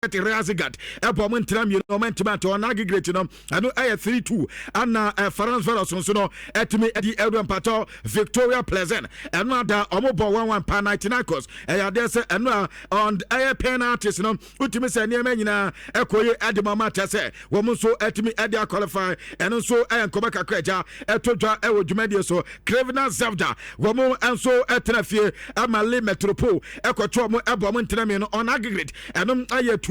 Real ɛbɔ ɔmo ntena mmienu, ɔmo ntoma nte. On aggregate no, ɛno ɛyɛ 3-2. Ana Ferencvaros nso no ɛtumi ɛdi ɛwura mpatɔ Viktoria Plzen, ɛno ada ɔmo bɔ 1-1. Panathinaikos, ɛyɛ adeɛ sɛ ɛno a on ɛyɛ penalties no, wotumi sɛ nneɛma nyinaa ɛkɔ yi ɛde ma ɔmo akyɛ sɛ wɔn nso ɛtumi ɛde aqualify. Ɛno nso ɛyɛ nkɔmɔ kakra agya ɛto dwa ɛwɔ dwumadie so. Crvena Zvezda, wɔn nso ɛtena fie ama Lille Metropole ɛkɔtɔ ɔmo, ɛbɔ ɔmo ntena mmienu. On aggregate, ɛno ɛyɛ 2-1.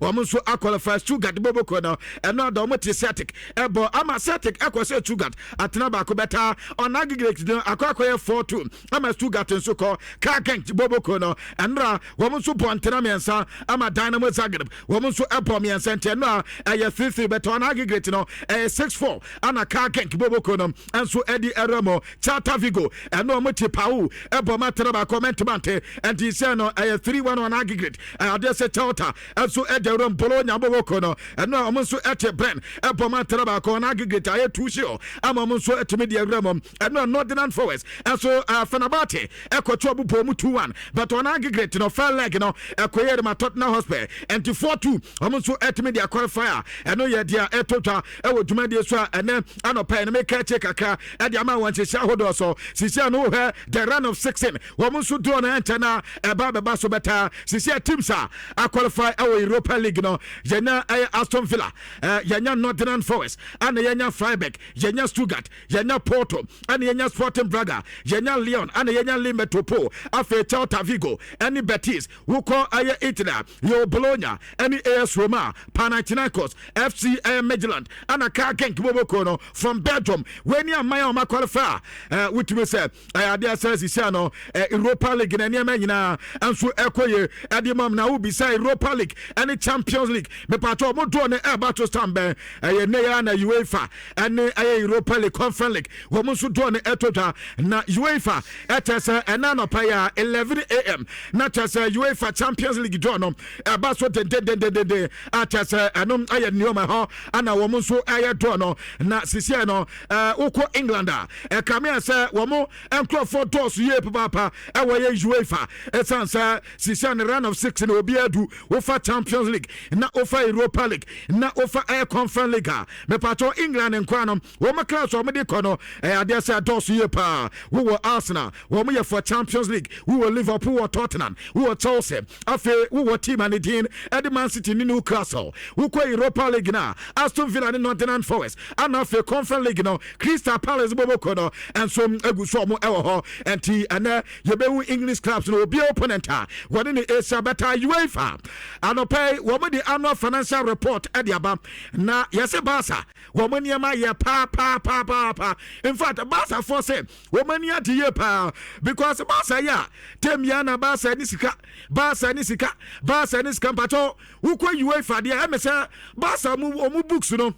Wɔn nso aqualify. Stuttgart boboko no, ɛno ada wɔn te Celtic ɛbɔ ama Celtic ɛkɔ sɛ Stuttgart atena baako bɛta. On aggregate no, akɔyɛ 4-2 ama Stuttgart nso kɔ. KAA Genk boboko no, ɛnora wɔn nso bɔ ntena mmiɛnsa ama Dynamo Zagreb, wɔn nso ɛbɔ mmiɛnsa, nti ɛno a ɛyɛ 3-3 bɛtɛ. On aggregate no, ɛyɛ 6-4 ana KAA Genk boboko no nso ɛdi ɛrɛ mu. Celta Vigo, ɛno wɔn te Pau ɛbɔ ma tena baako mɛntemante, nti sɛ no ɛyɛ 3-1 on aggregate. Adeɛ sɛ Celta nso ɛda wuram. Bologna boboko no, ɛno a wɔn nso ɛte Bren ɛbɔ ma tena baako. On aggregate ayɛ 2-0 ama wɔn nso ɛtumi di awura mu. Ɛno a Nottingham Forest ɛnso Fenerbahce ɛkɔto ɔbobɔ mu 2-1, but on aggregate no, first leg no ɛkɔyɛ de ma Tottenham Hotspur, ɛnti 4-2 wɔn nso ɛtumi de aqualify a ɛno yɛ deɛ ɛtɔ dwa ɛwɔ dwumadie so a ɛnɛ anɔpɛ no meka akyi kakra ɛde ama wɔn nhyehyɛ ahodoɔ so. Sisi a no wohwɛ the round of 16, wɔn nso draw no ɛnkyɛn na ɛba bɛba so bɛtaa. Sisi a teams a aqualify ɛwɔ Europa League no, yɛnya ɛyɛ Aston Villa, yɛnya Nottingham Forest, ɛna yɛnya Freiburg, yɛnya Stuttgart, yɛnya Porto, ɛna yɛnya Sporting Braga, yɛnya Lyon, ɛna yɛnya Lille Metropole, afei Celta Vigo ɛne Betis. Wokɔ ɛyɛ Italy a, yɛwɔ Bologna ɛne AS Roma, Panathinaikos, FC ɛyɛ Midtjylland, ɛna KAA Genk boboko no from Belgium. Wei aman a wɔn qualify a wotumi sɛ ɛyɛ adeɛ sɛ sisia no Europa League na nneɛma nyinaa nso ɛkɔ yie ɛde mam. Na wobisa Europa League ɛne Champions League, mepatɔ ɔmo draw ne ɛba to stand bɛn ɛyɛ ne yɛ na UEFA ɛne ɛyɛ Europa League, Conference League, wɔn nso draw ne ɛto dwa. Na UEFA ɛkyɛ sɛ ɛna anɔpa yɛ a 11 a.m. na kyɛ sɛ UEFA Champions League draw no ɛba so dendendendenden akyɛ sɛ ɛno ɛyɛ nneɛma hɔ ana wɔn nso ɛyɛ draw no. Na sisia no wokɔ England a, ɛkame a sɛ wɔn nkurɔfoɔ dɔɔso yie papaapa ɛwɔ yɛ UEFA, ɛsiane sɛ sisia no round of 16 obi adu. Wofa Champions League na wofa Europa League na wofa ɛyɛ Conference League a, mepatɔ England nkwa no, wɔn class wɔn de kɔ no ɛyɛ adeɛ sɛ ɛdɔɔso yie paa. Wowɔ Arsenal, wɔn yɛ for Champions League, wowɔ Liverpool, wɔ Tottenham, wowɔ Chelsea, afei wowɔ team a ne din ɛde Man City ne Newcastle. Wokɔ Europa League na Aston Villa ne Nottingham Forest, ana afei Conference League no, Crystal Palace boboko no ɛnso egu so ɔmo ɛwɔ hɔ. Ɛnti ɛnɛ yɛbɛhu English clubs no obi opponent a wɔne ne Asia bɛta. UEFA anɔpɛ yi wɔn de annual financial report ɛde aba na yɛsɛ Barca wɔn nneɛma yɛ paapaapaapaapa. In fact, Barca fɔ sɛ wɔn ani agye yie paa because Barca yɛ a tɛmia na Barca ni sika, Barca ni sika, Barca ni sika. Mpatɔ wokɔ UEFA deɛ, ɛmɛ sɛ Barca mu wɔn books no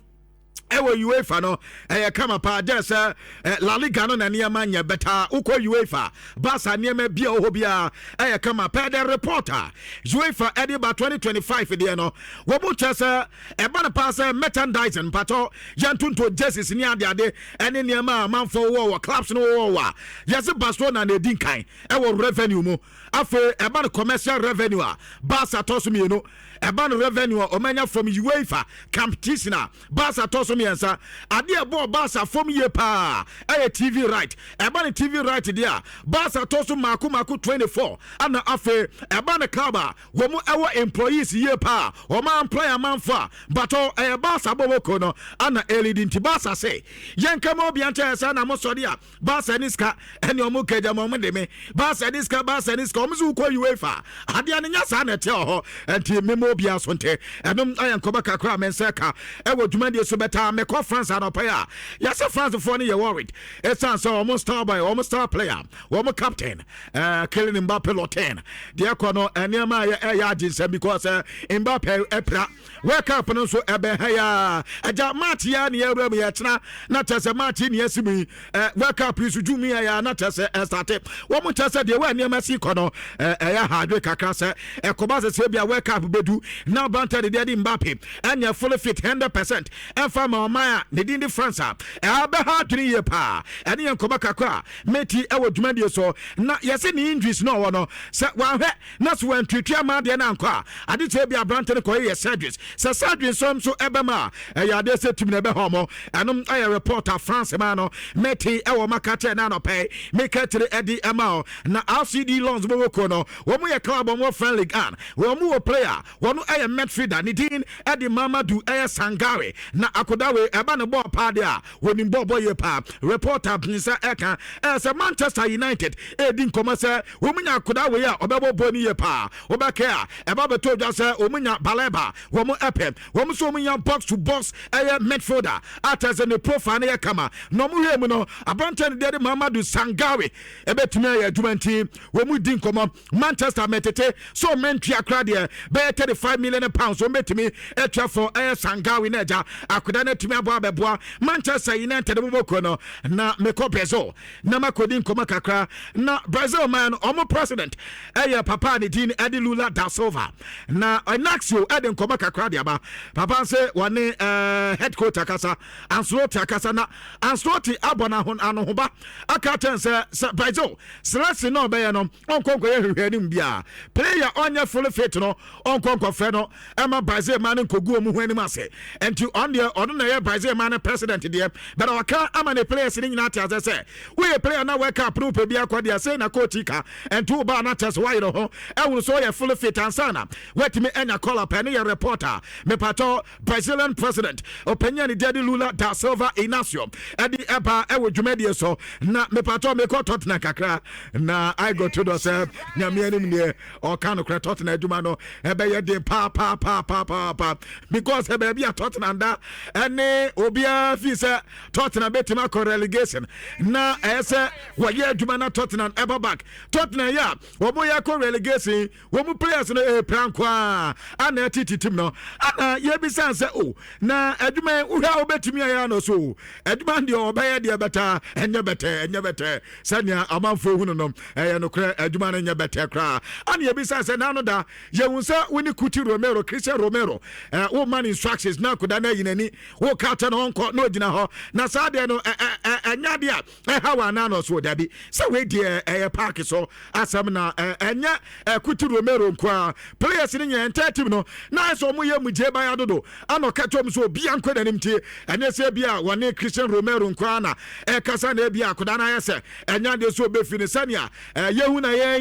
ɛwɔ UEFA no ɛyɛ kama paa gye sɛ La Liga no na nneɛma nyɛ bɛta. Wokɔ UEFA, Barca nneɛma bi a wɔ hɔ biara ɛyɛ kama pɛɛ. The report a UEFA ɛde ba 2025 deɛ no, wɔn mo kyerɛ sɛ ɛba no paa sɛ merchandising, mpatɔ yɛntonto jerseys ne adeade ɛne nneɛma a amanfoɔ wɔ wɔ clubs no wɔ wɔ a, yɛsɛ Barcelona na edi nkan ɛwɔ revenue mu. Afei ɛba no commercial revenue a, Barca tɔ so mmienu. Ɛba no revenue a ɔmanya from UEFA competition a, Barca tɔ so mmiɛnsa. Adeɛ ɛbɔɔ Barca fam yie paa ɛyɛ TV right. Ɛba no TV right deɛ a, Barca tɔ so mako mako 24. Ana afei ɛba no club a wɔn ɛwɔ employees yie paa, wɔn employ amanfo a, batɔ ɛyɛ Barca bɔbɔko no ana ɛlead. Nti Barca sɛ yɛn kama obi ankyɛn sɛ na mo sɔre a, Barca ni sika ɛne ɔmo kagya ma ɔmo de me Barca ni sika, Barca ni sika. Ɔmo sɛ wokɔ UEFA adeɛ no nya saa na ɛteɛ wɔ hɔ. Nti mema obiara so nte ɛnom ayɛ nkɔmɔ kakra a me nsa ka ɛwɔ dwumadie so bɛtaa. Mekɔ France anɔpa yi a, yɛsɛ Francefoɔ no yɛ worried ɛsiane sɛ ɔmo star boy, ɔmo star player, wɔn captain Kylian Mbappe Lottin deɛ ɛkɔ no, nneɛma a ɛyɛ agye nsɛm because Mbappe ɛpira. World Cup no nso ɛbɛn ha ya agya match ya ne yɛwura mu yɛkyena na kyerɛ sɛ match ne yɛsi mu yi World Cup yi so dwumi yɛ ya na kyerɛ sɛ ɛstart. Wɔn kyerɛ sɛ deɛ wɔn nneɛma si kɔ no ɛyɛ ha adwe kakra sɛ ɛkɔba sɛ bi a World Cup bɛdu. du na aberante de deɛ de Mbappe ɛnyɛ fully fit 100% ɛmfa ma ɔman a ne din de France a, ɛha bɛha adwene yie paa. Ɛne yɛn nkɔmɔ kakra a meti ɛwɔ dwumadie so na yɛse ne injuries no ɔwɔ no, sɛ wanhwɛ na so wantuatua ma adeɛ no ankɔ a, ade kyerɛ bi aberante no kɔyɛ yɛ surgeries. Sɛ surgery nso nso ɛbɛma a, ɛyɛ adeɛ sɛ tumi na ɛbɛhɔ ɔmo. Ɛnom ɛyɛ report a France ma no meti ɛwɔ maka kyerɛ na anɔpɛ meka kyerɛ ɛde ɛma o. Na RCD Lens bɔbɔkuo no, wɔn yɛ club wɔn wɔ French League 1. Wɔn wɔ player, wɔn ɛyɛ midfielder, ne din ɛde Mamadu ɛyɛ Sangare. Na akoda wei ɛba ne bɔɔl paa deɛ a, wɔnim bɔɔl bɔ yie paa. Reporter nsa ɛka ɛyɛ sɛ Manchester United ɛredi nkɔmɔ sɛ wɔn nya akoda wei a ɔbɛbɔ bɔɔl no yie paa. Wɔbɛkɛ a ɛba bɛtɔ dwa sɛ wɔn nya Baleba, wɔn ɛpɛ wɔn nso wɔn nya box to box ɛyɛ midfielder a kyerɛ sɛ ne profile no yɛ kama. Na wɔn hwɛ mu no, aberanteɛ no deɛ de Mamadu Sangare ɛbɛtumi ayɛ adwuma, nti wɔn mu di nkɔmɔ. Manchester mɛtete so ɔmɛntua kora deɛ bɛyɛ £35 million wɔn bɛtumi atua fɔ ɛyɛ Sangare na agya akoda no atumi aboa abɛboa Manchester United bɔbɔ kuo no. Na mekɔ Brazil na makɔdi nkɔmɔ kakra. Na Brazil man no, ɔmo president ɛyɛ papa a ne din ɛde Lula da Silva. Na Inacio ɛde nkɔmɔ kakra de aba. Papa sɛ wɔne head coach akasa, Ancelotti akasa, na Ancelotti abɔ n'anohoba aka kyɛn sɛ Brazil selection na ɔbɛyɛ no, ɔnkɔ nkɔyɛ hwehwɛ anim bia player ɔnyɛ fully fit no, ɔnkɔ nkɔfrɛ no ɛma Brazil ma no nkɔgu ɔmu ho anim ase. Nti ɔno deɛ, ɔno na ɛyɛ Brazil ma no president deɛ, but ɔka ama ne players no nyinaa te ase sɛ woyɛ player na World Cup no wopɛ bi akɔ deɛ, sɛ na coach ka ɛnti wo baa na kyɛ sɛ woayerɛ ho ɛhunu sɛ ɔyɛ fully fit ansa na woatumi anya call up. Ɛne yɛ reporter mepatɔ Brazilian president ɔpanyin a ne deɛ de Lula da Silva Inacio ɛde ɛba ɛwɔ dwumadie so. Na mepatɔ mekɔ Tottenham kakra na Igor Tudor sɛ Nyame anim deɛ ɔka nokorɛ, Tottenham adwuma no ɛbɛyɛ den paapaapaapaapa because baabi a Tottenham da ɛne obiara fi sɛ Tottenham bɛtumi akɔ relegation na ɛyɛ sɛ wɔyɛ adwuma na Tottenham ɛba back. Tottenham yɛ a wɔn yɛ kɔ relegation, wɔn mu players no ɛpira nko a ana ɛte team no ana yɛbisa sɛ o na adwuma yi wohwɛ a wobɛtumi ayɛ ano so o adwuma deɛ ɔbɛyɛ deɛ bɛta ɛnyɛ bɛtɛ, ɛnyɛ bɛtɛ sɛnea amanfoɔ hunu no. Ɛyɛ nokorɛ, adwuma no nyɛ bɛtɛ koraa. Ana yɛbisa sɛ n'ano da yɛhu sɛ wo ne Cuti Romero, Christian Romero, woma no instructions na akoda no ayi n'ani, woka kyɛ no ɔnkɔ na ɔgyina hɔ, na saa deɛ no ɛnyɛ adeɛ a ɛha wɔ anaa no so? Dabi, sɛ wei deɛ ɛyɛ park so asɛm na ɛnyɛ Cuti Romero nko a, players no nyɛ entire team no na ayɛ sɛ ɔmo yɛ mu gye ban adodo. Ana ɔka kyerɛ ɔmo sɛ obia nkɔ n'anim ti, ɛnyɛ sɛ bi a wɔne Christian Romero nko a na ɛkasa na ebi akoda no ayɛ sɛ ɛnyɛ adeɛ sɛ ɔbɛfi no sɛnea yɛhu na yɛ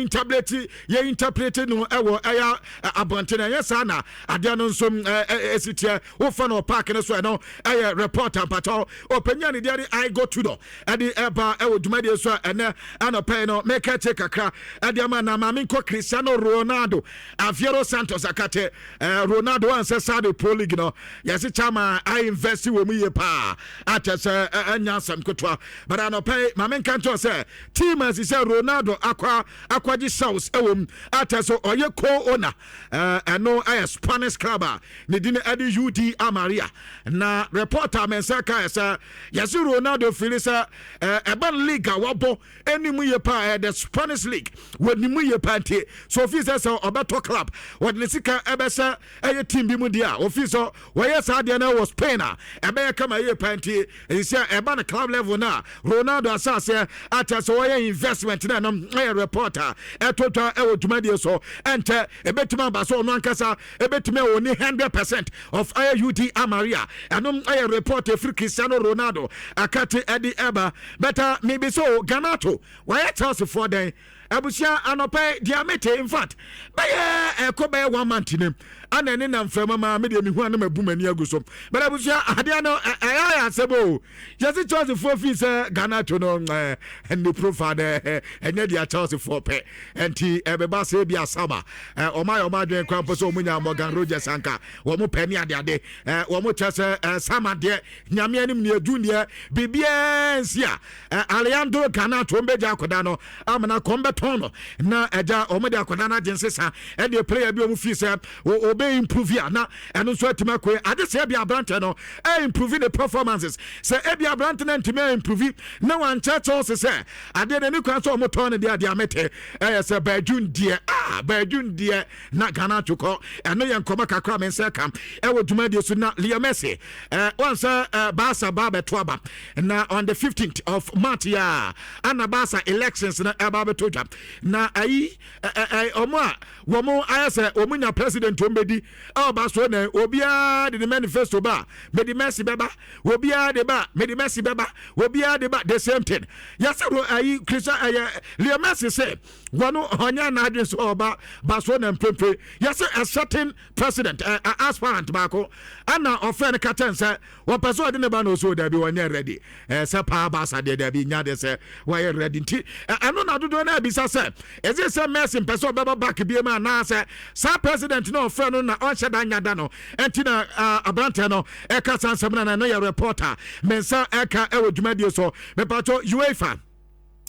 interpret no ɛwɔ ɛyɛ abɔnten. Ɛnyɛ saa na adeɛ no nso ɛsi teɛ. Wofa no park no so. Ɛno ɛyɛ report ampatɔ ɔpanyin a ne deɛ de Igor Tudor ɛde ɛba ɛwɔ dwumadie so a ɛnɛ anɔpɛ no meka kyɛ kakra ɛde ama. Na maame nkɔ Cristiano Ronaldo Aviero Santos akate. Ronaldo ansɛ Saudi Pro League no, yɛse chama I invest wɔ mu yie paa akyɛ sɛ ɛnya asɛm ketewa. But anɔpɛ yi maame nka nkyɛw sɛ team asi sɛ Ronaldo akɔ akɔgye shares ɛwɔ mu akyɛ sɛ ɔyɛ co-owner. Ɛno ɛyɛ Spanish club a ne din ɛde UD Almeria. Na reporter mɛnsa ka sɛ yɛse Ronaldo firi sɛ ɛba league a wabɔ anim yie paa, ɛyɛ the Spanish league wɔnim yie paa, nti so ofi sɛ ɔbɛtɔ club, wɔde ne sika ɛbɛhyɛ ɛyɛ team bi mu deɛ a, ofi sɛ wɔyɛ saa deɛ no wɔ Spain a, ɛbɛyɛ kama yie paa. Nti ɛsɛ ɛba no club level no a, Ronaldo asaseɛ akyɛ sɛ wɔyɛ investment no. Ɛno ɛyɛ reporter ɛto dwa ɛwɔ dwumadie so. Ɛnkyɛ ɛbɛtumi aba sɛ ɔno ankasa ɛbɛtumi a wɔni 100% of ɛyɛ UD Almeria. Ɛno ɛyɛ report ɛfiri Cristiano Ronaldo akate ɛde ɛba. Bɛta mebi so Garnacho wɔyɛ Chelsea foɔ dɛn abusua anɔpɛ deɛ mete, in fact bɛyɛ ɛkɔ bɛyɛ one month nim ana ɛne nam fɛm ma me deɛ mehu a na mabu m'ani agu so. But abusua, adeɛ no ɛyɛ ayɛ asɛm o. Yɛse Chelsea foɔ fii sɛ Garnacho no ne profile no ɛnyɛ deɛ Chelsea foɔ pɛ, nti ɛbɛba sɛ bi asama ɔma yɛ ɔma adwene kora mpo sɛ ɔmo nya Morgan Rogers anka wɔn pɛ ne adeade. Wɔn kyɛ sɛ sama deɛ Nyame anim ne adu deɛ biribiara nsi a Alejandro Garnacho mbɛgya akɔda no amana kɔm bɛtɔ. Bɛtɔn no na ɛgya wɔn de akwadaa no agye nsesa ɛde player bi wɔn fi sɛ ɔbɛ improve a, na ɛno nso atumi akɔɛ ade sɛ ebi aberante no ɛ improve ne performances. Sɛ ebi aberante no ntumi improve na wankyɛ Chelsea sɛ adeɛ n'ani kwan sɛ wɔn tɔn no deɛ, adeɛ amete ɛyɛ sɛ bɛɛdwun deɛ a bɛɛdwun deɛ na Ghana atokɔ. Ɛno yɛ nkɔmɔ kakra me nsa ka ɛwɔ dwumadie so. Na Leo Messi wɔn sɛ Barca ba abɛto aba na on the 15th of March yɛ a ana Barca elections no ɛba abɛto dwa. Na ayi ɛ ɔmo a wɔn ayɛ sɛ wɔn nya president wɔn bɛdi ɛwɔ Barcelona, obiara de ne manifesto ba, mede Messi bɛba. Obiara de ba, mede Messi bɛba. Obiara de ba, the same thing. Yɛsɛ ro ayi Christian ɛyɛ Leo Messi sɛ wɔn ɔnyɛ n'adwene sɛ ɔba Barcelona mpempe. Yɛsɛ a certain president aspirant baako ɛna ɔfrɛ no kakyɛn sɛ wɔpɛ sɛ ɔde ne ba na ɔsɛ dabi, wɔnyɛ ready sɛ paa Barca deɛ, dabi, nya deɛ sɛ wɔyɛ ready. Nti ɛno na dodoɔ no abisa sɛ ɛsɛ sɛ Messi mpɛ sɛ ɔbɛba back bie mu anaasɛ saa president no ɔfrɛ no na ɔnhyɛ da nya da no. Ɛnti na aberanteɛ no ɛka saa nsɛm no na ɛno yɛ reporter me nsa ɛka ɛwɔ dwumadie so. Mepatɔ UEFA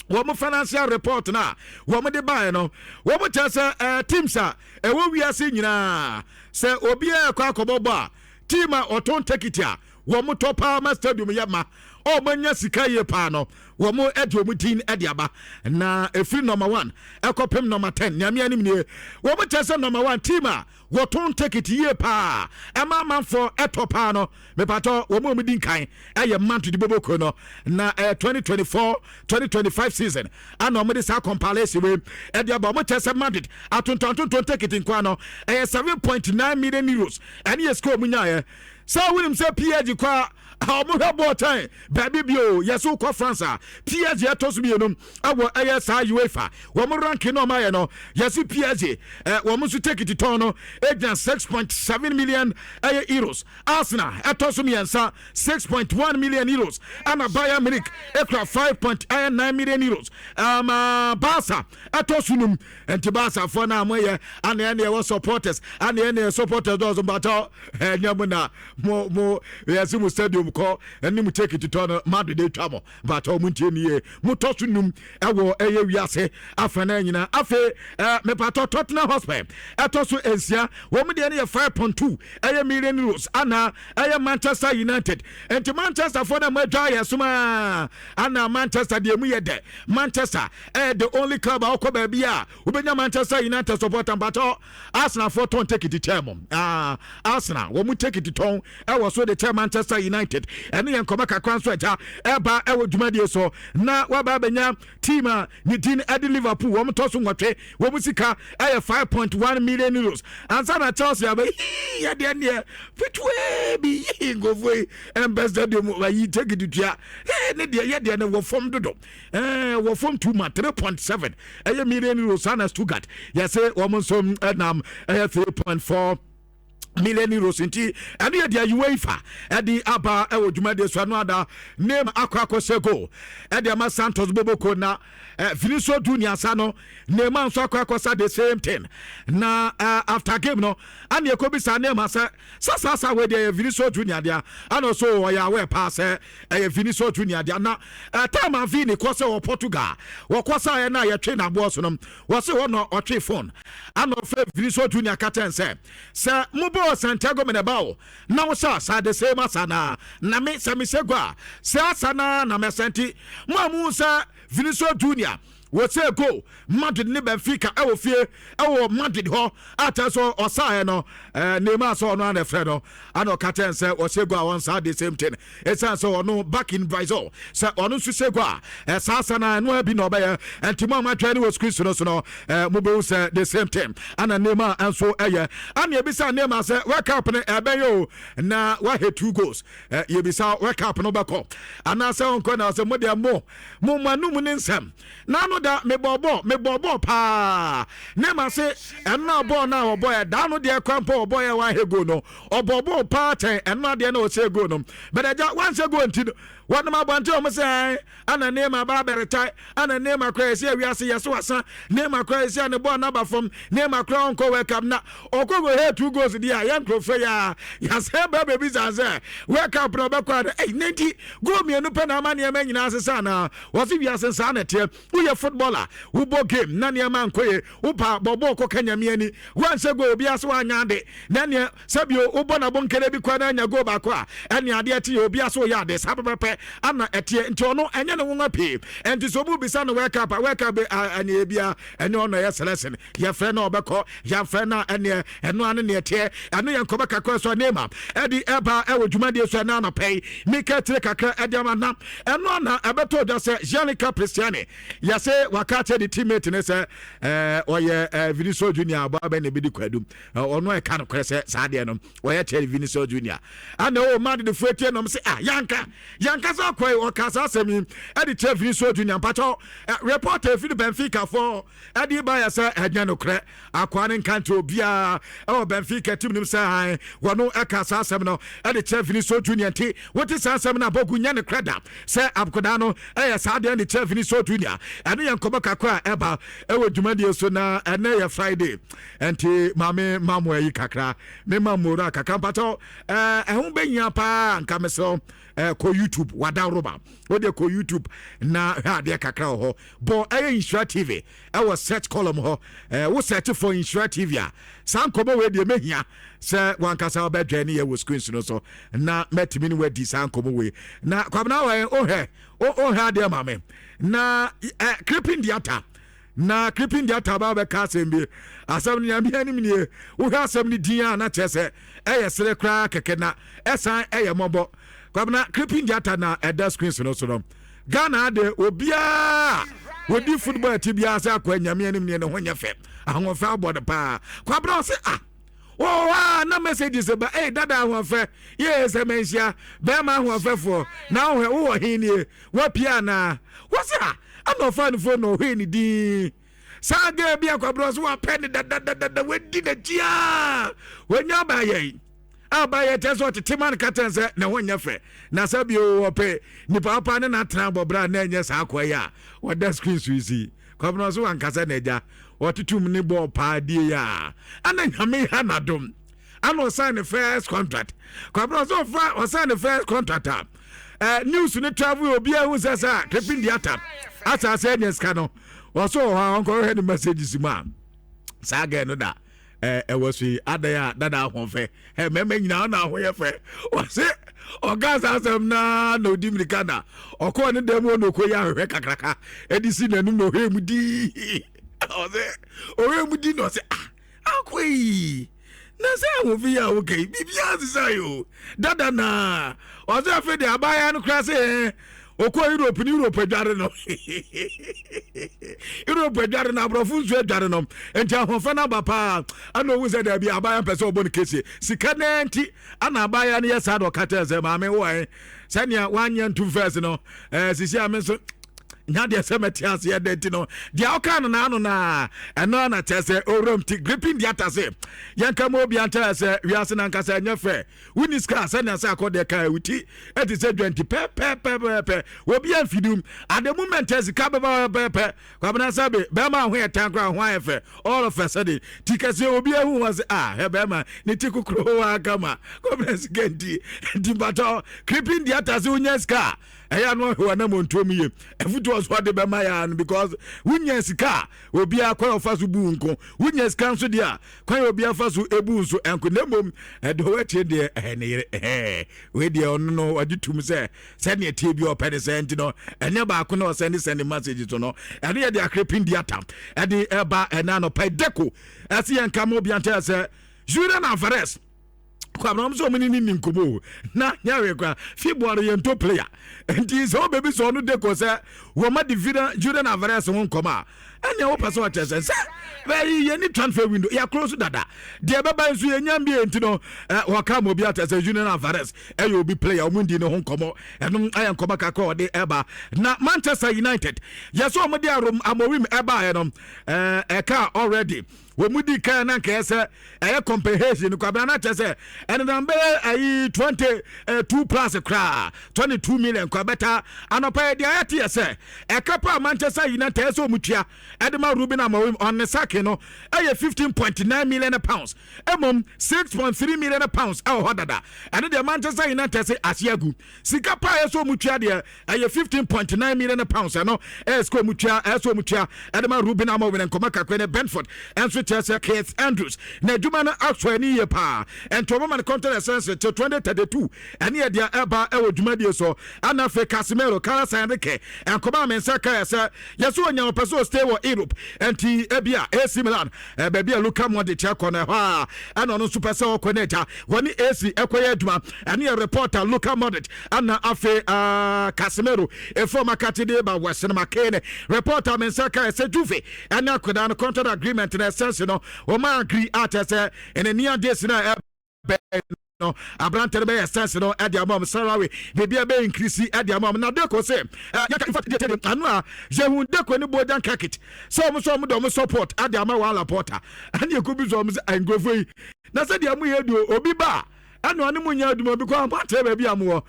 wɔn financial report na wɔn de baeɛ no, wɔn kyerɛ sɛ teams a ɛwɔ wiase nyinaa, sɛ obiara ɛkɔ akɔbɔ bɔ a, team a ɔtɔn ticket a wɔn tɔ paa ma stadium yɛ ma ɔmo anya sika yie paa no, wɔn de wɔn din de aba. Na efiri number 1 ɛkɔpem number 10, nyame anim nie, wɔn kyerɛ sɛ number 1 team a wɔtɔn ticket yie paa ɛma amanfoɔ ɛtɔ paa no, mepatɔ, wɔn a wɔn di nkan ɛyɛ Madrid boboko no. Na ɛyɛ 2024 2025 season ana wɔn de saa compilation wei ɛde aba. Wɔn kyerɛ sɛ Madrid atontɔntontɔn ticket nkwa no ɛyɛ €7.9 million. Ɛne yɛ sika wɔn nyaayɛ sɛ wɔnim sɛ PSG kɔ a wɔn hwɛ bɔɔl kyɛn baabi bio. Yɛsɛ wokɔ France a, PSG ɛtɔ so mmienu ɛwɔ ɛyɛ saa UEFA wɔn ranking na wɔn ayɛ no. Yɛsi PSG wɔn nso ticket tɔn no egyina 6.7 million ɛyɛ euros. Arsenal ɛtɔ so mmiɛnsa, €6.1 million, ɛna Bayern Munich ekura €5.9 million. Barca ɛtɔ so num. Nti Barca foɔ no a moyɛ ana ɛne ɛwɔ supporters, ana ɛne ɛwɔ supporters dɔɔso, mpatɔ ɛnyɛ mo na mo yɛsi mo stadium kɔ ɛne mo ticket tɔ no, Madrid atwa mo. Mpatɔ mo ntie nie, motɔ so num ɛwɔ ɛyɛ wiase afa no nyinaa. Afei mepatɔ Tottenham Hotspur ɛtɔ so nsia, wɔn deɛ no yɛ 5.2 ɛyɛ million euros, ana ɛyɛ Manchester United. Nti Manchester foɔ no mo adwa yɛ soma ana Manchester deɛ mu yɛ dɛ. Manchester ɛyɛ the only club a ɔkɔ baabi a wobɛnya Manchester United supporter. Mpatɔ Arsenal foɔ tɔn ticket kyɛn mo. Arsenal wɔn mu ticket tɔn ɛwɔ so de kyɛ Manchester United. Ɛne yɛn nkɔmɔ kakra nso agya ɛba ɛwɔ dwumadie so. Na waba abɛnya team a ne din ɛde Liverpool, wɔn tɔ so nwɔtwe, wɔn mu sika ɛyɛ €5.1 million. Ansa na Chelsea aba yɛ deɛ neɛ fituwee bi yi nkurɔfoɔ yi ɛmpɛ stadium ayi ticket tua ɛɛ ne deɛ yɛ deɛ no wɔ fam dodo, wɔ fam two ma 3.7 ɛyɛ million euros. Ana Stuttgart yɛsɛ wɔn nso ɛnam ɛyɛ €3.4 million. Nti ɛno yɛ deɛ UEFA ɛde aba ɛwɔ dwumadie so. Ɛno ada Neymar akɔ akɔhyɛ goal ɛde ama Santos boboko na Vinicius Junior sa no, Neymar nso akɔ akɔsa the same thing. Na after game no ana ɛkɔbisa Neymar sɛ sasasa wei deɛ yɛ Vinicius Junior deɛ, ana ɔso ɔyɛ awɛ paa sɛ ɛyɛ Vinicius Junior deɛ. Na time a Vini kɔ sɛ wɔ Portugal wɔkɔ saeɛ no a yɛtwe n'aboɔ so no, wɔse hɔ no ɔtwe phone ana ɔfrɛ Vinicius Junior ka kyɛn sɛ mobɔɔ Santiago Bernabeu na wohyɛ asa the same asa na me sɛ mehyɛ go a sɛ asa na mɛsɛ. Nti mo a muhu sɛ Vinicius Junior wɔsɛ goal Madrid ne Benfica ɛwɔ fie ɛwɔ Madrid hɔ akyɛ so ɔsaeɛ no, Neymar sɛ ɔno ana ɛfrɛ no ana ɔka kyɛn sɛ ɔhyɛ goal a ɔnsa the same thing, ɛsiane sɛ ɔno back in Brazil sɛ ɔno nso hyɛ goal a ɛsaa sa na ɛno bi na ɔbɛyɛ. Ɛnti mo a moatwɛn ne wɔ screen so no so no, mobɛhu sɛ the same thing ana Neymar nso ɛyɛ. Ana yɛbisa Neymar sɛ World Cup no ɛbɛyɛ o na wahɛ two goals, yɛbisa World Cup no bɛkɔ anaasɛ ɔnkɔ, na sɛ mo deɛ mo anum ne nsɛm n'ano da mebɔbɔ mebɔbɔ paa. Ne ma se ɛno a bɔɔl no a ɔbɔ yɛ daa no deɛ kwan pɔ ɔbɔ yɛ wahɛ goal no, ɔbɔ bɔɔl paa kyɛn ɛno adeɛ na ɔhyɛ goal no bɛdɛ gya wanhyɛ goal. Nti no wɔnom abɔnten wɔn sɛ ana Neymar ba abɛretae, ana Neymar kora yɛsi awiase yɛso wasa, Neymar kora yɛsi a ne bɔɔl n'aba fam, Neymar kora ɔnkɔ World Cup. Na ɔkɔ kɔ hɛ two goals deɛ a yɛn nkurɔfoɔ yɛ a yɛasɛ ba baabi san sɛ World Cup na ɔbɛkɔ ada ɛy ne nti goal mmienu pɛ na ama nneɛma nyinaa sesa. Na wɔsi wiase nsaa na ɛteɛ woyɛ. footballer, wobɔ game na nneɛma nkɔ yie, wopa bɔbɔɔ kɔka Nyame ani, woanhyɛ goal, obiara so woanyɛ ade, na neɛ sɛbio wobɔ nabɔ nkɛdɛ bi kora na anya goal baako a, ɛne adeɛ te yɛ, obiara so woyɛ ade saa pɛpɛpɛ ana ɛteɛ. Nti ɔno ɛnyɛ ne nwonwa pii. Ɛnti sɛ ɔmu bisa no World Cup a, World Cup ɛneɛ bia ɛne ɔno ɛyɛ selection, yɛfrɛ no ɔbɛkɔ, yɛmfrɛ no a, ɛneɛ ɛno ane neɛ teɛ. Ɛno yɛ nkɔmɔ kakra so a Neymar ɛde ɛba ɛwɔ dwumadie so ɛna anɔpɛ yi mika tire kakra ɛde ama. Na ɛno ana ɛbɛtɔ dwa sɛ Gianluca Prestianni, yɛsɛ waka kyerɛ ne teammate ne sɛ ɔyɛ Vinicius Junior abɔ abɛn na ebi di kwadu. Ɔno ɛka no korɛ sɛ saa deɛ no ɔyɛ kyerɛ Vinicius Junior ana o Madrid fo etie nom sɛ, ah, yanka yanka sɛ ɔkɔ yi, ɔka saa asɛm yi ɛde kyerɛ Vinicius Junior. Mpakyɛw, reporter efiri Benfica fo ɛde ba yɛ sɛ ɛnyɛ no korɛ, akoa ne nka nkyerɛ obiara ɛwɔ Benfica team nim sɛ han wɔno ɛka saa asɛm no ɛde kyerɛ Vinicius Junior. Nti wote saa asɛm no abɔgu, nyɛ ne korɛ da sɛ akodaa no ɛyɛ saa deɛ de kyerɛ Vinicius Junior. Ɛno yɛ nkɔmɔ kakra a ɛba ɛwɔ dwumadie so. Na ɛnɛ yɛ Friday, nti maame mamu ayi kakra, mema mmora kakra. Mpakyɛw, ɛho bɛnyia paa. Nka mesrɛ, kɔ YouTube, wadaworoma wode kɔ YouTube na hwɛ adeɛ kakra wɔ hɔ. Bɔ ɛyɛ Nhyira TV ɛwɔ search column hɔ. Wo search for Nhyira TV a, saa nkɔmmɔ wei deɛ mɛhia sɛ wankasa wobɛdwɛn ne yɛ wɔ screens no so na mɛtumi ne wadi saa nkɔmmɔ wei. Na Kwabena wɔ wohwɛ, wohwɛ adeɛ ma me na Krepin Diata, na Krepin Diata ba bɛka asɛm bi. Asɛm no, Nyame anim nie, wohwɛ asɛm no din a, na kyerɛ sɛ ɛyɛ sere koraa kɛkɛ na ɛsan ɛyɛ mmɔbɔ. Kwabena, Krepin Diata na ɛda screens no so no. Ghana ade, obiara wɔdi football akyi biara sɛ akɔ, Nyame anim nie, ne ho nyɛ fɛ, ahoɔfɛ abɔ no paa. Kwabena, ɔse, ah, wɔwɔ a na messages ba, ei, dada ahoɔfɛ yee, sɛ manhyia bɛrima ahoɔfɛfoɔ na wohwɛ wowɔ he nie, wapia anaa? Wɔse a ana ɔfa ne phone na ɔhwɛ ne din saa girl bi akwaborɔ so, wapɛ ne dadadadada, wadi n'akyi a wanya abayɛ yi, abayɛ kyɛ sɛ ɔtete ma no ka kyɛn sɛ ne ho nyɛ fɛ. Na sɛ bio wɔpɛ nipa papa ne n'atena abɔbra na ɛnyɛ saa akɔ yi a wɔda screen so yi si. Kwabena so wankasa na agya wɔtotom ne bɔɔl paa die yi a ana Nyame ha n'adom ana ɔsign ne first contract. Kwabena so ɔfa ɔsign ne first contract a, news ne travel, obiara hu sɛ Krepin Diata asase anya sika no. Ɔso wɔ hɔ a ɔnkɔhwɛ ne messages mu a, saa girl no da ɛwɔ so yi adan a dada ahoɔfɛ ɛ mɛmɛ nyinaa ɔna aho yɛ fɛ. Ɔse ɔka saa asɛm naa na odi mirika na ɔkɔɔ ne dan mu, ɔna ɔkɔ yi ahwehwɛ kakraka ɛde si n'anim na ɔhwɛ mu dii. Ɔse ɔhwɛ mu di na ɔse, ah, akɔ yi na sɛ ahofi yi a woka yi, biribiara sesa yi o dada. Na ɔsɛ afei deɛ abaayewa no koraa sɛ ɔkɔ Europe ne Europe adware no, Europe adware no, aborɔfo nso adware no, nti ahoɔfɛ no aba paa. Ana ohu sɛ daabi, abaayewa mpɛ sɛ ɔbɔ no kese sika naa nti ana abaayewa no yɛ saa. Na ɔka kyerɛ sɛ, maame, wɔ ɛ sɛnea woanyɛ ntom first no, sisi a me nso nya deɛ sɛ mɛte aseɛ dɛ. Nti no deɛ ɔka no naano naa ɛno ana kyerɛ sɛ ɔwuram ti Krepin Diata se yɛnka ma obia nkyerɛ sɛ wiase no ankasa ɛnyɛ fɛ. Wonni sika sɛnea sɛ akɔdeɛ ka wuti ɛte sɛ dwanti pɛpɛpɛpɛ, obi amfidum. At the moment a sika bɛba pɛpɛpɛ, Kwabena, sɛ be bɛrima ho yɛ tan koraa ho ayɛ fɛ all of a sudden. Ti kɛseɛ, obi ahu hɔ sɛ, ah, hɛ bɛrima ne ti kokoro wa kama. Kwabena, sika nti mpatɔ Krepin Diata sɛ wonya sika a, ɛyɛ ano ahwɛ wanam ɔntuo mu yie. Afutuo so ɔde bɛma yɛ ano because wonya sika a, obiara kwan ɔfa so bu nko. Wonya sika nso deɛ a, kwan a obiara fa so ebu nso ɛnko. Na mmom ɛde ɔwɔ akyire deɛ, ɛhɛ ne yere ɛhɛ wei deɛ, ɔno no ɔgye tum sɛ sɛdeɛ tie bi ɔpɛ ne sɛ. Nti no ɛnyɛ baako na ɔsɛne sɛne message so no. Ɛno yɛ de Akrepin Diata ɛde ɛba ɛna anɔpa. Deko ɛsi yɛn ka ma obi ankyɛ sɛ Julian Alvarez, kwabena sɛ ɔmo ne ne ni nkɔmɔ o na nyɛ kora fibɔre yɛn to player. Nti sɛ wobɛbi sɛ ɔno Deko sɛ wɔma de Julian Alvarez ho nkɔmɔ a, ɛnea wopɛ sɛ ɔkyerɛ sɛ bɛyi yɛni transfer window yɛakoro so dada deɛ ɛbɛba nso yɛnya mbie. Nti no wɔka ma obi atɛ sɛ Julian Alvarez ɛyɛ obi player, ɔmo ndi ne ho nkɔmɔ. Ɛno ayɛ nkɔmɔ kakra ɔde ɛba. Na Manchester United yɛ sɛ ɔmo de Amorim ɛbaeɛ no, ɛka already. Wɔn mu di kan na nkɛyɛ sɛ ɛyɛ comprehension no kwabena na kyerɛ sɛ ɛnenam bɛyɛ ayi 22 plus koraa, 22 million kwa bɛta. Anɔpa yɛ deɛ ayɛ te yɛ sɛ ɛka pa a Manchester United ɛsɛ wɔn tua ɛde ma Ruben Amorim on ne sacking no ɛyɛ £15.9 million. Mmom £6.3 million ɛwɔ hɔ dada. Ɛno deɛ, Manchester United sɛ ase agu sika pa a ɛsɛ wɔn tua deɛ ɛyɛ £15.9 million. Ɛno ɛyɛ sika wɔn tua, ɛsɛ wɔn tua ɛde ma Ruben Amorim. Nkɔmɔ kakra ne Brentford ɛnso kyerɛ sɛ Keith Andrews na adwuma no asɔ ani yie paa, ɛnti ɔmo ma no contract extension till 2032. Ɛne yɛ deɛ ɛba ɛwɔ dwumadie so. Ɛna afei Casemiro, Carlos Enrique nkɔmɔ a me nsa ka yɛ sɛ yɛsɛ onya ɔpɛ sɛ ɔstay wɔ Europe, ɛnti ebi a AC Milan, baabi a Luka Modric ɛkɔ no ɛhɔ a ɛna ɔno nso pɛ sɛ ɔkɔ no agya wɔne AC ɛkɔyɛ adwuma. Ɛne yɛ reporter Luka Modric. Ɛna afei Casemiro efo makati de ba Western McKennie reporter me nsa ka yɛ sɛ Juve ɛne akwadaa no contract agreement na ɛsɛnse no wɔn agree akyɛ sɛ ɛnɛ nia days na ɛbɛn no aberante no bɛyɛ sɛnse no ɛde ama ɔm salary biribi ɛbɛyɛ increase ɛde ama ɔm. Na Deko sɛ yɛka in fact deɛ ano a yɛhu Deko ne Bojan Krkic sɛ ɔmo sɛ ɔmo de ɔmo support ɛde ama wɔn Laporta. Ɛne ɛkɔ bi sɛ ɔmo sɛ nkurɔfoɔ yi na sɛ deɛ mo yɛ do obi ba a ɛna ɔne mo nyɛ adwuma bi kɔ ɔmo atɛ baabi a mo wɔ.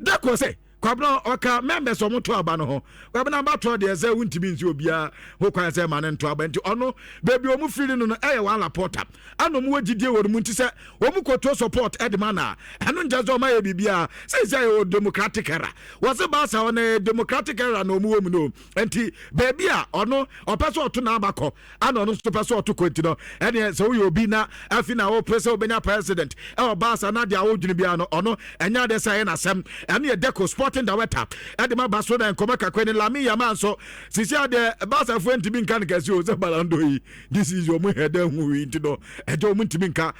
Deko sɛ Kwabena ɔka members ɔmo to aba no ho. Kwabena abatoɔ deɛ, sɛ wontumi nsi obiara ho kwan sɛ ma ne nto aba, nti ɔno baabi ɔmo firi no ɛyɛ wɔn Laporta ɛna ɔmo wɔ gyidie wɔ no mu, nti sɛ ɔmo kɔto support ɛde ma na ɛno nkyɛn sɛ ɔmo ayɛ biribiara sɛ yɛwɔ democratic era. Wɔse Baasa ɔno yɛ democratic era na ɔmo wɔ mu no, nti baabi a ɔno ɔpɛ sɛ ɔto n'aba kɔ ana ɔno nso pɛ sɛ ɔto kɔ. Nti no ɛneɛ sɛ woyɛ obi na afi na wopere sɛ wobɛnya president ɛwɔ Baasa na deɛ wodwene biara no, ɔno ɛnyɛ adeɛ sɛ ɛyɛ n'asɛm. Ɛno yɛ Deco, sporting director ɛde ma Barcelona. Nkɔmɔ kakra ne Lamine Yamal nso sisi adeɛ Barcafoɔ ntumi nka no kɛse o sɛ Ballon d'Or yi this is ɔmo hɛ dɛ hu yi, nti no ɛgye ɔmo ntumi nka.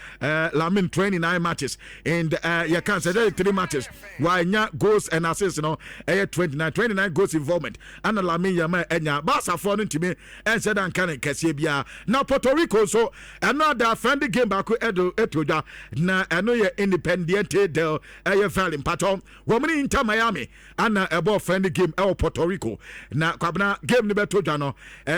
Lamine 29 matches and yɛka sɛ 33 matches wanya goals and assists no ɛyɛ 29, 29 goals involvement ana Lamine Yamal ɛnya. Barcafoɔ no ntumi ɛnhyɛ da nka ne kɛseɛ biara. Na Puerto Rico nso ɛno ada friendly game baako ɛdo ɛto dwa na ɛno yɛ Independiente del ɛyɛ Valle mpatɔ wɔn ne Inter Miami ana ɛbɔ friendly game ɛwɔ Puerto Rico. Na Kwabena, game no bɛto dwa no,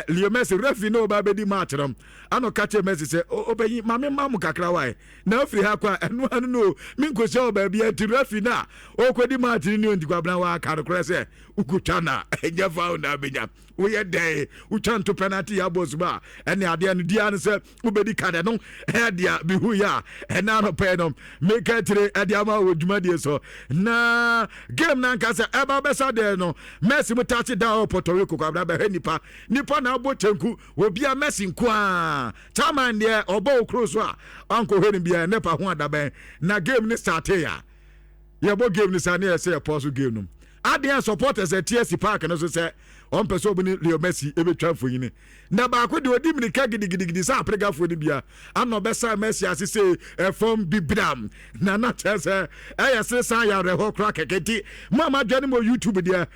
Leo Messi, referee no ɔba bɛdi match no ana ɔka kyerɛ Messi sɛ ɔbɛyi maame mma mo kakra wae na afiri ha kɔ a ɛno ano no menkɔhyia wɔ baabi a. Nti referee no a ɔkɔdi match no ne ɔnti Kwabena waaka no korɛ sɛ wokɔtwa no a ɛnyɛ foul na abɛnya. Woyɛ dɛn wotwa nto penalty yɛ abɔ suma a ɛne adeɛ no diaa no sɛ wobɛdi ka dɛ no ɛyɛ deɛ mehu yɛ a ɛna anɔpɛ no meka tire ɛde ama wɔ dwumadie so. Na game no ankasa ɛba bɛsa deɛ no, Messi mu touch down wɔ Puerto Rico. Kwabena, bɛhwɛ nipa nipa na abɔ kyɛnku obia Messi nko a chairman deɛ ɔbɔ wo kuro so a ɔnkɔhwɛ no biara nepa ho adabɛn. Na game no starte a yɛbɔ game no saa ne yɛsɛ yɛpɔ so game no adeɛ a supporters ɛte asi park no so sɛ ɔmpɛ sɛ ɔmo ne Leo Messi ɛbɛtwa mfonyini na baako deɛ ɔdi mirika gidigidigidi sɛ apregafoɔ no bia ana ɔbɛsa Messi ase sɛ ɛfam bibram na kyerɛ sɛ ɛyɛ sere san yɛ awerɛhɔ koraa kɛkɛ. Nti mo a madwa no mo YouTube deɛ,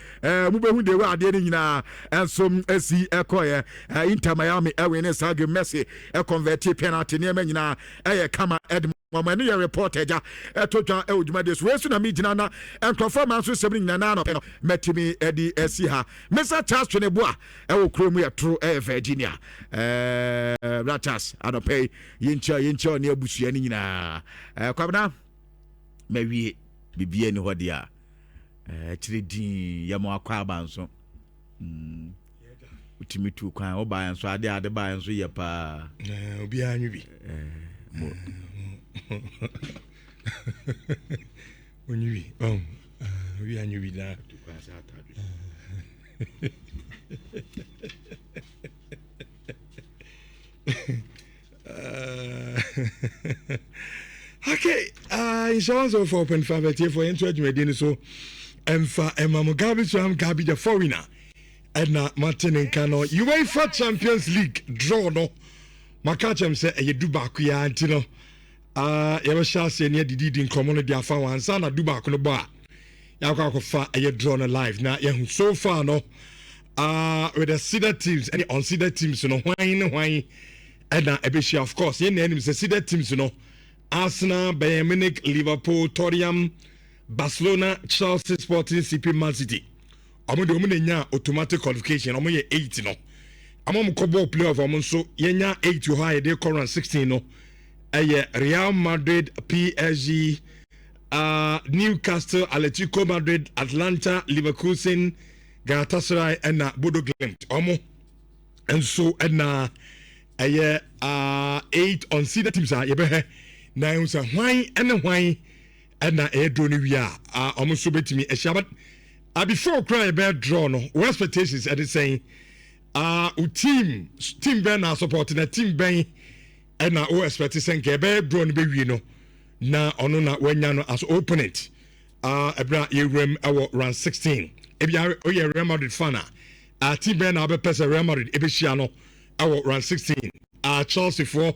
mobɛhu deɛ wɔ adeɛ no nyinaa ɛnso asi ɛkɔɛ. Inter Miami ɛwin ne saa game. Messi ɛconvert penalty, nneɛma nyinaa ɛyɛ kama ɛde wɔn. Ɛno yɛ report agya ɛto dwa ɛwɔ dwumadie so. Wei so na mi gyina na nkurɔfoɔ ma nso sɛm no nyinaa na anɔpɛ no mɛtumi ɛde asi ha. Mr Charles Tweneboa ɛwɔ kurom yɛ toro ɛyɛ Virginia. Bra Charles, anɔpɛ yi yɛnkyia yɛnkyia ɔne abusua no nyinaa. Kwabena, mawie biribiara ni hɔ deɛ a akyire din yɛma akɔ aba nso. Wotumi tu kwan wobaeɛ nso ade ade baeɛ nso yɛ paa. Obiara nwe bi. Onyi bi, obiara nwe bi na Tu kwan sɛ atadwe. Okay, nhyɛ 104.5 atiefoɔ, yɛnto adwumadie no so ɛmfa ɛma mo. Gabi Swam Gabi the foreigner ɛna mate ne nka no. UEFA Champions League draw no, maka kyerɛm sɛ ɛyɛ 11 yi ara, nti no yɛbɛhyɛ aseɛ ne adididi nkɔmmɔ no de afa wɔn ansa na 11 no bɔ a yɛakɔ akɔfa ɛyɛ draw no live na yɛhu. So far no, with the seeded teams ɛne unseeded teams no, hwan ne hwan ɛna ɛbɛhyia? Of course, yɛn na anim sɛ seeded teams no: Arsenal, Bayern Munich, Liverpool, Tottenham, Barcelona, Chelsea, Sporting CP, Man City. Ɔmo de ɔmo na nya automatic qualification. Ɔmo yɛ eight no. Ɔmo a kɔbɔ playoff, ɔmo nso yɛnya 8 wɔ hɔ a yɛde kɔ round 16 no, ɛyɛ Real Madrid, PSG, Newcastle, Atletico Madrid, Atalanta, Leverkusen, Galatasaray ɛna Bodo Glimt. Ɔmo nso ɛna ɛyɛ 8 unseeded teams a yɛbɛhɛ na ɛhu sɛ hwan ɛne hwan ɛna ɛyɛ draw no wie a ɔmo nso bɛtumi ahyia. But before koraa yɛbɛyɛ draw no, wɔ expectations ɛde sɛn? Wo team bɛn na support, na team bɛn ɛna wo expect sɛ nka yɛbɛyɛ draw no bɛwie no na ɔno na wanya no as opponent ɛberɛ a yɛwuram ɛwɔ round 16? Ebi oyɛ Real Madrid fan a, team bɛn na wabɛpɛ sɛ Real Madrid ɛbɛhyia no ɛwɔ round 16? Chelsea foɔ,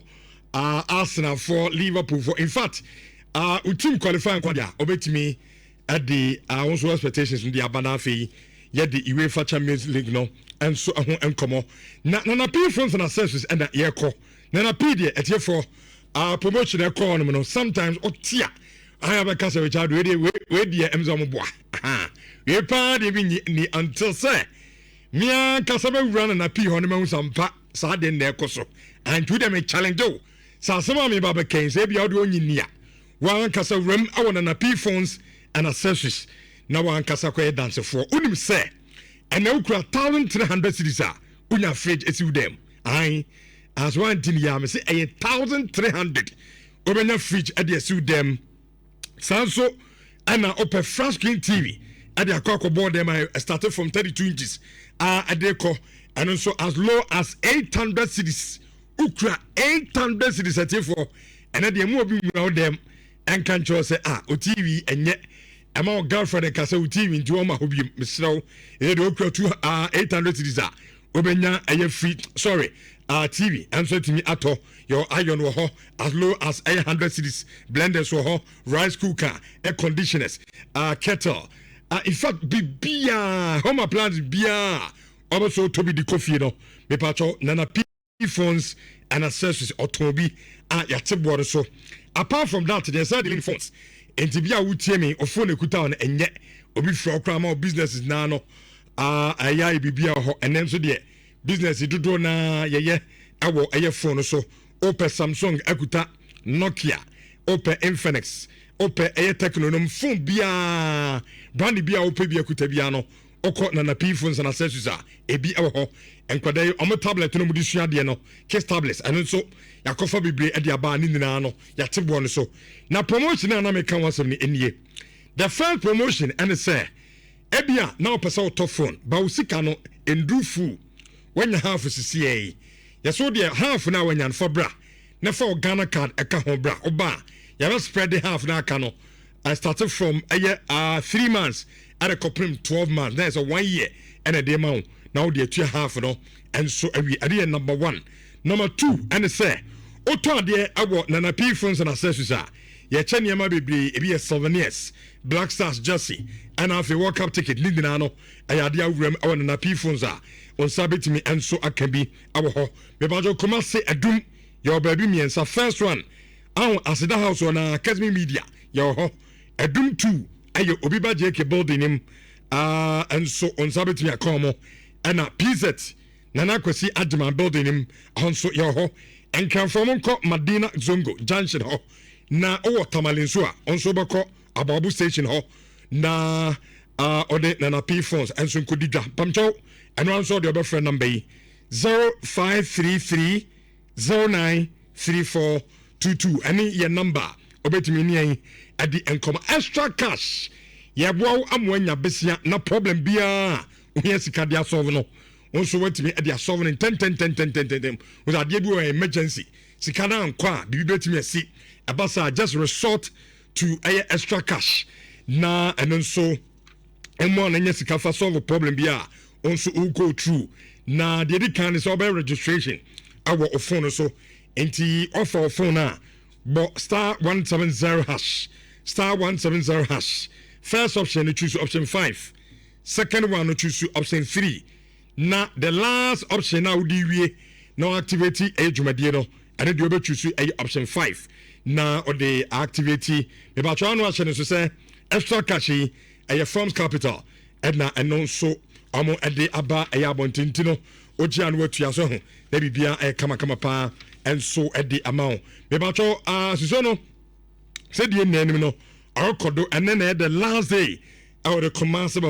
Arsenal foɔ, Liverpool foɔ, in fact, wo team qualify nkɔ deɛ a, ɔbɛtumi ɛde wɔn nso expectations no de aba. Na afei yɛde UEFA Champions League no nso ho nkɔmɔ na Nana P Phones and Accessories ɛna yɛkɔ. Nana P deɛ, ɛtiefoɔ, promotion ɛkɔɔ no mu no, sometimes ɔte a aya bɛka sɛ, "Richard, wei deɛ, wei deɛ, ɛm sɛ ɔmo boa wei paa deɛ bi nyi ni," until sɛ mmea nkasa bɛwura Nana P hɔ no mahu sampa saa deɛ nna ɛkɔ so. Anti wo deɛ, me challenge o sɛ asɛm a meba bɛkɛn sɛ ebia wode ɔnyi ni a, wankasa wuram awɔ Nana P Phones and Accessories na wankasa kɔyɛ dansefoɔ. Wonim sɛ ɛnɛ wokura 1300 cedis a, wonya fridge esi wo dɛm ahan aso wanti ne yɛ a, me sɛ ɛyɛ 1300, wobɛnya fridge ɛde asi wo dɛm. Saa nso ɛna wopɛ flat screen TV ɛde akɔ akɔbɔ dɛm a, started from 32 inches a ɛde kɔ, ɛno nso as low as 800 cedis. Wokura 800 cedis, atiefoɔ, ɛnɛ deɛ mu obi nwura wo dɛm ɛnka nkyerɛ sɛ a o TV ɛnyɛ ɛma wo girlfriend nka sɛ wo TV nti wɔma hɔ biom. Mesrɛ wo, ɛyɛ deɛ wokura two 800 cedis a, wobɛnya ɛyɛ free, sorry, TV ɛnso atumi atɔ. Yɛwɔ iron wɔ hɔ as low as ɛyɛ 100 cedis, blenders wɔ hɔ, rice cooker, air conditioners, kettle, in fact, biribiaa, home appliance biaa ɔbɛsɛ wotɔ bi de kɔ fie no, mepatwɔ, Nana P Phones and Accessories ɔtɔn bi a yɛate boɔ no so. Apart from that deɛ, sɛ de phones nti bi a wotie me, ɔphone ekuta no ɛnyɛ obi fira ɔkora ma o businesses naa no ɛyɛ ayɛ biribi a wɔ hɔ. Ɛnɛ nso deɛ, business dodoɔ naa yɛyɛ ɛwɔ ɛyɛ phone so. Wopɛ Samsung akuta, Nokia, wopɛ Infinix, wopɛ ɛyɛ Tecno nom, phone biara, brand bi a wopɛ bi akuta biara no, wokɔ Nana P Phones and Accessories a, ebi ɛwɔ hɔ. Nkwadaa yi ɔmo tablet no mo de sua adeɛ no, kids tablets, ɛno nso yɛakɔfa bebree ɛde aba. Ne nyinaa no yɛate boɔ no so. Na promotion a na meka ho asɛm no nie. The first promotion ɛne sɛ ebia na wopɛ sɛ wotɔ phone ba, wo sika no nduru full, wanya half sisiɛ yi, yɛsɛ deɛ half no a wanya no, fa bra na fa wo Ghana Card ɛka ho bra. Woba a, yɛbɛ spread the half no aka no. I started from ɛyɛ 3 months ɛde kɔpem 12 months, na yɛ sɛ one year ɛna ɛde ma wo na wode atua half no ɛnso awie. Ɛde yɛ number one. Number two ɛne sɛ wotɔ adeɛ ɛwɔ Nana P Phones and Accessories a, yɛkyɛ nneɛma bebree. Ebi yɛ souvenirs, Black Stars jersey, ɛna afei World Cup ticket. Ne nyinaa no ɛyɛ adeɛ awuram ɛwɔ Nana P Phones a nsa bɛtumi nso aka bi ɛwɔ hɔ. Mebajo Kumase Adum, yɛwɔ baabi mmiɛnsa. First one ahun Aseda House wɔ na Kesmi Media, yɛwɔ hɔ. Adum two ɛyɛ Obi Ba JK building nim nso nsa bɛtumi aka wɔn, ɛna PZ Nana Akwasi Agyeman building nim ɛhɔ nso yɛwɔ hɔ. Nkranfoɔ mo nkɔ Madina Zongo junction hɔ, na wowɔ Tamale nso a, nso bɛkɔ Aboabo station hɔ na ɔde Nana P Phones nso nkɔdi dwa. Pamkyɛw, ɛno nso ɔde ɔbɛfrɛ number yi, 0533093422. Ɛne yɛ number a ɔbɛtumi ne yɛn ɛde nkɔmɔ. Extra Cash, yɛboa wo ama anya besia na problem biara ohia sika de asolve no, wɔn nso watumi de asolve no ntɛntɛntɛntɛntɛntɛm. Wɔn adeɛ bi wɔ emergency, sika no ankɔ a, biribi bɛtumi asi ɛba saa, just resort to ɛyɛ Extra Cash na ɛno nso ɛmo a n'anya sika fa solve problem bi a wɔn nso go through. Na deɛ di kan ne sɛ ɔbɛyɛ registration ɛwɔ o phone so. Nti ɔfa o phone a, bɔ *170#, *170#. First option no, choose option 5. Second one no, choose option 3. Na the last option na wodi wie na activate ɛyɛ dwumadie no, ɛno deɛ wobɛchoose ɛyɛ option 5 na ɔde activate. Mebatwa ano ahyɛ no so sɛ Extra Cash yi ɛyɛ Forms Capital, ɛna ɛno nso ɔmo ɛde aba ɛyɛ abɔntenten no. Ogye a no watua so ho na biribiara ɛyɛ kamakama paa ɛnso ɛde ama wo. Mebatwɛ susuo no sɛdeɛ nna anim no ɔrekɔ do, ɛnɛ na ɛyɛ the last day ɛwɔ de Kumasi Baba.